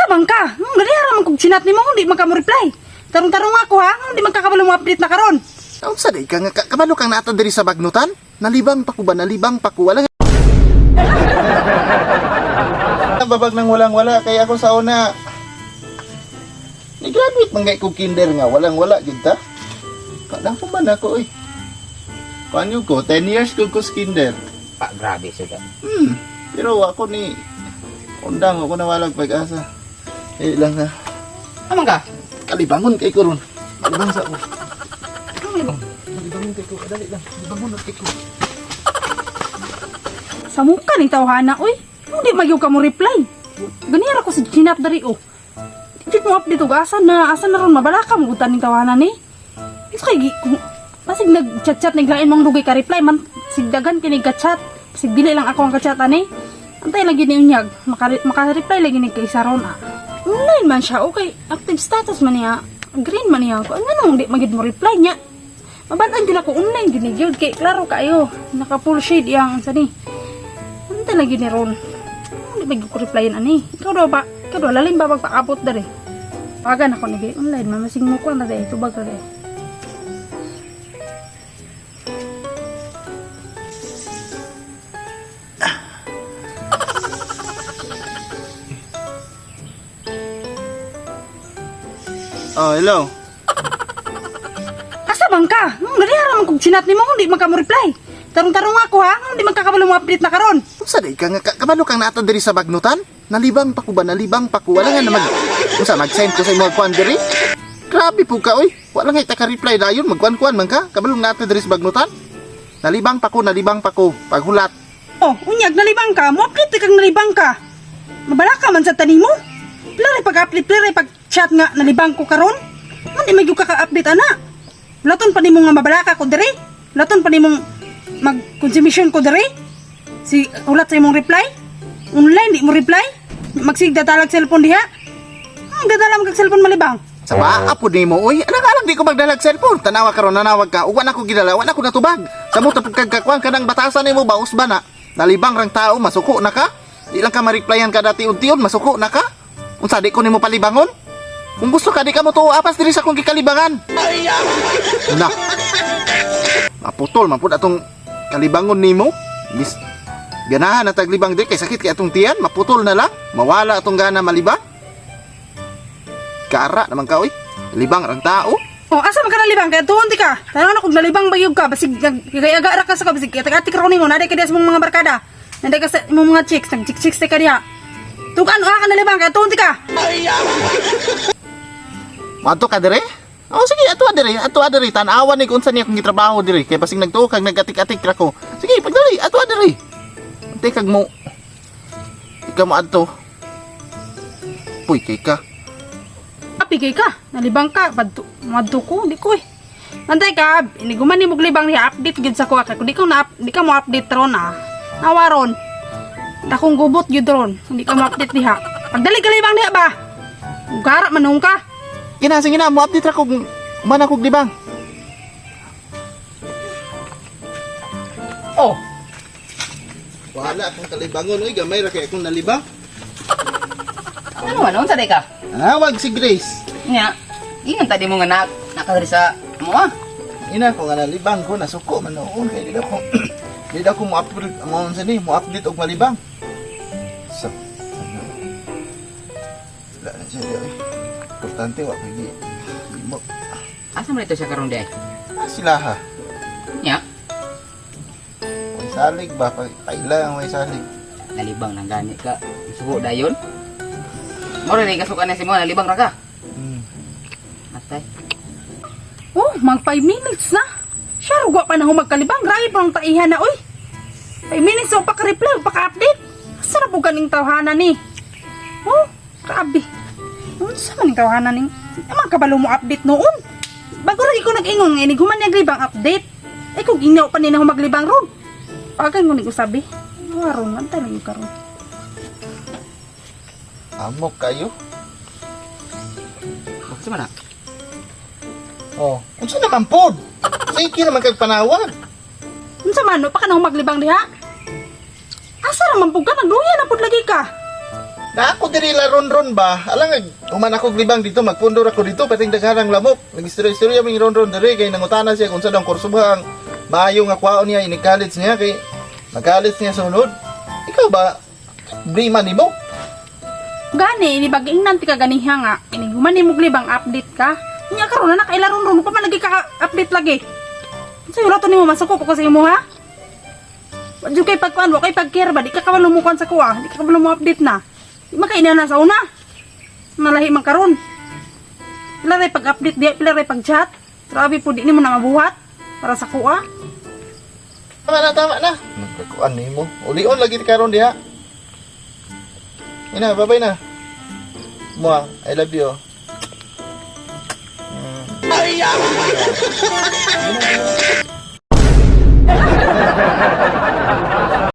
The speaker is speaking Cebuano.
man ka? Dali ra man kog chinat nimo, hindi man ka mo reply. Tarong-tarong ako ha, hindi man ka kabalo mo update na karon. Unsa day ka nga kabalo kang naata diri sa bagnutan? Nalibang pa ko ba? Nalibang pa ko. Wala nga. Babag nang walang wala kay ako sa una. Ni graduate man gay ko kinder nga walang wala gid ta. Kadang ko man ako oy. Kuan yun ko 10 years ko sa kinder. Pa, grabe sila. Pero ako ni undang ako nawalag pag-asa. Eh lang na. Aman ka? Kalibangon kay ko ron. Kalibang sa ko. Kalibangon kay ko. Dali lang. Kalibangon kay ko. Sa muka ni tawhana oy. Hindi magyud ka mo reply. Ganira ko sa chinat dari oh. Di mo update og asa na ron mabala ka mo ning tawhana ni. Unsa kay basig nag-chat-chat naglain mong dugay ka reply man sigdagan kini ka chat. Basig dili lang ako ang ka-chat ani. Antay lagi ni unyag maka-reply lagi ni kay ron ah. Online man siya, okay. Active status man niya. Green man niya ako. Ang anong di magid mo reply niya? Mabatan gyud ako online gyud ni gyud kay klaro kaayo. Naka full shade iyang sa ni. Ano talaga ni Ron? Ano ba ko replyan ani? Ikaw daw ba? Ikaw daw lalim ba magpaabot dere? Pagan ako ni online mamasing mo ko na dere tubag ka dere. Oh, hello. Asa man ka? Dali ra man kog chinat nimo hindi man ka mo reply. Tarong-tarong ako ha, hindi man ka kabalo mo update na karon. Unsa day ka nga kabalo kang naata diri sa bagnutan? Nalibang pa ko ba? Nalibang pa ko. Wala nga na mag unsa mag-send ko sa imong kuan diri? Grabe po ka oy. Wala nga ka reply dayon magkuan-kuan man ka. Kabalo naata diri sa bagnutan? Nalibang pa ko, nalibang pa ko. Paghulat. Oh, unyag nalibang ka, mo update kang nalibang ka. Mabala ka man sa tanimo. Plare pag-update, plare pag chat nga nalibang ko karon. Man di magyud ka ka-update ana. Laton pa nimo nga mabala ka ko diri. Laton pa nimong mag-consumption ko diri. Si ulat sa imong reply. Online di mo reply. Magsigda talag cellphone diha. Ang dadala mo kag cellphone malibang. Sa paa po nimo oy. Anang alang di ko magdalag cellphone. Tanawa karon nanawag ka. Uwan ako gidala, wa na ko natubag. Sa mo tapos kag kakuan kanang batasan nimo baos ba na? Nalibang rang tao masuko na ka. Di lang ka ma-replyan kada tiud-tiud masuko na ka. Unsa di ko nimo palibangon? Kung gusto ka di ka mo tuo apas diri sa akong gikalibangan. Na. Maputol man pud atong kalibangon nimo. Bis ganahan na taglibang di kay sakit kay atong tiyan, maputol na lang, mawala atong gana malibang. Kara naman ka oy. Libang rang tao. Oh, asa man ka nalibang? Kaya tuon ti ka. Tanaw na kung nalibang bayog ka, basig gagayaga ra ka sa ka, basig atik ra ko nimo, naday ka diha sa mong mga barkada. Naday ka sa imong mga chicks, nag-chicks ka diha. Tukan ah ka nalibang kaya tuon ti ka. Madto ka dire? Oh sige, ato dire, ato dire. Tan-awan ni kung unsa niya akong gitrabaho dire kay basig nagtuo kag nagatik-atik ra ko. Sige, pagdali, ato dire. Ante kag mo. Ikaw mo adto. Puy kay ka. Apigay ka, nalibang ka, badto, madto ko, di ko eh. Antay ka, iniguman ni mong libang niya, update gyud sa kuha kay kung di ka na di ka mo update ron ah. Nawa ron. Dakong gubot gyud ron, hindi ka mo update diha. Pagdali ka libang diha ba? Gara manung ka. Kina sige na mo update ra kog man akong libang. Oh, Wala akong kalibangon oy, gamay ra kay akong nalibang. ano man, unsa day ka? Nawag si Grace. Nya, ingon tadi mo nga na nakadiri sa mo ah. Ina ko nga nalibang ko nasuko man noon kay di ko di ko mo update mo unsa ni mo update og malibang. So, ano? Wala na siya di, oy. Importante wa kay gi mo. Asa man ito siya karon day? Ah, sila ha. Nya, Way salig ba pa paila ang way salig. nalibang lang gani ka. Suko dayon. Moro ni kasukan na si mo nalibang ra ka. Atay. Oh, mag 5 minutes na. Siya rugwa pa na humagkalibang. Grabe pa ang taihan na, oy. 5 minutes o paka-reply, paka-update. Sarap po ganing tawhana ni. Oh, grabe. Unsa man ning tawhana ni? Amang kabalo mo update noon. Bago ra ko nag-ingon nga iniguman niya libang update. Ay kung gingaw pa ni na humaglibang ron. Pagan ko ni ko sabi. Waron man tayo karon. Amok kayo. Unsa man na? Oh, unsa naman pod? Sige naman kag panawag. Unsa man no pa ka na humaglibang diha? Asa ra man pud ka nagluya na pud lagi ka. Na ako diri laron-ron ba? Alang human ako libang dito, magpundor ako dito pating daghanang lamok. Nagistorya-istorya ming ron-ron diri kay nangutana siya kung sa daw kurso ba ang maayo nga kwaon niya ini college niya kay mag-college niya sunod. Ikaw ba blima nimo? Gani, ini bagingnan ti ka ganiha nga. Ini human ni muglibang update ka. Nya karon na nakailaron ron pa man lagi ka update lagi. Unsa wala to nimo masuko ko sa imo ha? Wa jud kay pagkuan, wa kay pag-care ba di ka kabalo mo kuan sa kuha, di ka kabalo mo update na. Di man kay na sa una. Malahi man karon. Pila ray pag-update di, pila ray pag-chat. Grabe po di nimo na mabuhat para sa kuha. Tama na, tama na. Nagkakuan nimo. Ulion lagi karon diha. Ina, babay na. Mua, I love you. Mm.